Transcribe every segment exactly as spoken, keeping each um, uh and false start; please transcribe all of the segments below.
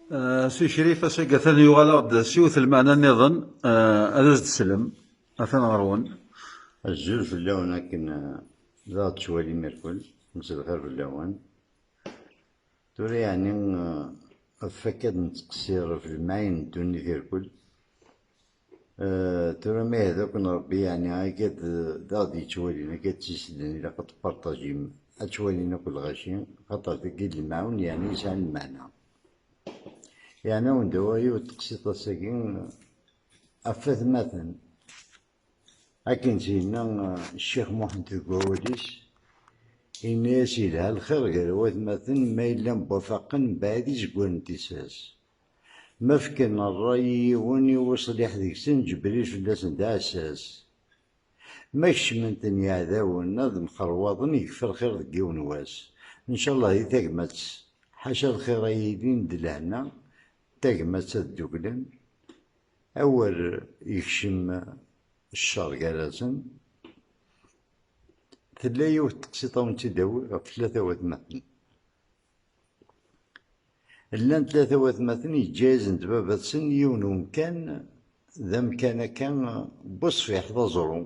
Eh, si Crif, ass-agi atan yuɣal-aɣ-d s yiwet lmeɛna nniḍen, eh, ad as-d-teslem. Atan ɣer-wen. Azul fell-awen akken, eh, d aɣ-d-tettwalim irkul, mselxir fell-awen. Tura yeɛni, eh, ɣef akka d-nettqessir ɣef lemɛin n ddunit irkul. Eh, tura ma ihda-ken Rebbi, yeɛni akka d, d aɣ-d-yettwalin, akka d tisden, ilaq ad tpartajim, ad ttwalin akk lɣaci, xaṭer dagi d lemɛun yeɛni yesɛan lmeɛna. Yeɛni awen-d awal-iw teqsiṭ ass-agi ɣef atmaten. Akken s-yenna, eh, Ccix Muḥend deg wawal-is, yenna-yas: "Yelha lxir gar watmaten, ma yella mwafaqen mbeɛd izegren n tissas. Ma fken ṛṛay i yiwen i uṣliḥ deg-sen, Ǧebril fell-asen d aɛessas. Ma kecmen-ten yeɛdawen, ad mxerwaḍen, yekfa lxir deg yiwen wass. Ncallah di tagmat, ḥaca lxir ay ilin d lehna, tagmat ad dduklen, awer yekcem ccer gar-asen." Tella yiwet teqsiṭ a wen-tt-id-awiɣ ɣef tlata watmaten. Llan tlata watmaten, yeǧǧa-yasen-d baba-tsen yiwen umkan, d amkan akka n uṣfiḥ d aẓru.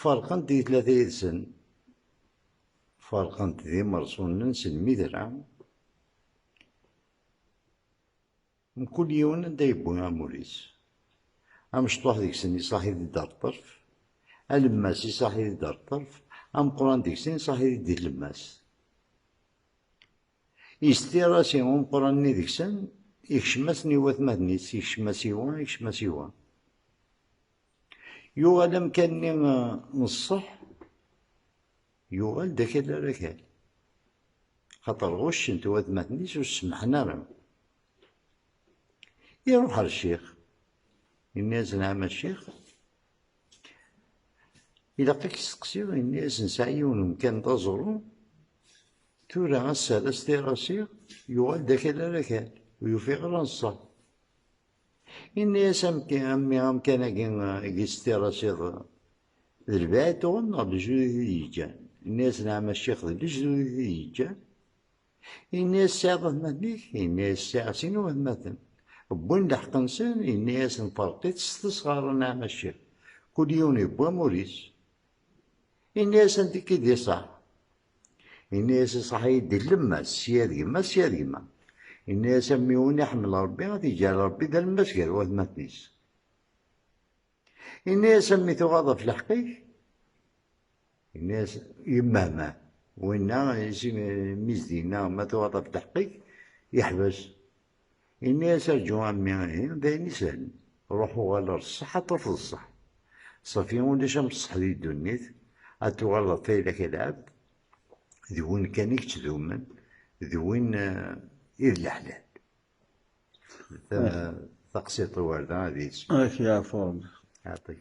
Ferqent di tlata yid-sen, ferqent d imerṣunen s lmidra. Mkul yiwen anda yewwi amur-is. Amecṭuḥ deg-sen iṣaḥ-it-id ar ṭṭerf, alemmas iṣaḥ-it-id ar ṭṭerf, ameqqran deg-sen iṣaḥ-it-id di tlemmast. Yestira-s i umeqqran-nni deg-sen, ikcem-asen i watmaten-is, ikcem-as i wa, ikcem-as i wa. Yuɣal amkan-nni, eh, n ṣṣeḥ, yuɣal d akal ara akal. Xaṭer ɣuccent watmaten-is, ur semmḥen ara. Iruḥ ar ccix, yenna-yas: "Nɛam a ccix, ilaq ad k-steqsiɣ." Yenna-yas: "Nesɛa yiwen umkan d aẓru, tura ass-a la stirassiɣ, yuɣal d akal ara akal, ur yufiɣ ara neṣṣa." Yenna-yas: "Amk-, a mmi, amkan-agi, eh, i stirassiḍ, d lbiɛi tuɣen neɣ d lejdud i t-id-yeǧǧan?" Yenna-yas: "Nɛam a ccix, d lejdud i t-id-yeǧǧan." Yenna-yas: "Tesɛiḍ atmaten-ik?" Yenna-yas: "Sɛiɣ sin watmaten." Wwin lḥeqq-nsen, yenna-yas: "Nferq-itt s tesɣarin, nɛam a ccix. Kul yiwen yewwi amur-is." Yenna-yas: "Anta i k-id-iṣaḥ?" Yenna-yas: "Iṣaḥ-iyi-d di lemmas, sya d gma, sya d gma." Yenna-yas: "A mmi, win iḥemmel Rebbi, ad t-iǧɛel Rebbi d alemmas gar watmaten-is." Yenna-yas: "A mmi, tuɣaḍ ɣef lḥeqq-ik?" Yenna-yas: "Yemmehmeh." Winna, isi-, mi s-d-yenna: "Ma tuɣaḍ ɣef lḥeqq-ik", yeḥbes. Yenna-yas: "Rǧu a mmi, ihi d ayen isehlen. Ruḥ uɣal ar ṣṣeḥ, ad tafeḍ ṣṣeḥ. Ṣafi, ulac am ṣṣeḥ di ddunit, ad tuɣaleḍ d ayla-k a lɛebd, d win kan i yettdumen, d win, eh, i d leḥlal." Ta-, taqsiṭ n uwerda ad yis. Ak yeɛfu Rebbi. Yeɛṭik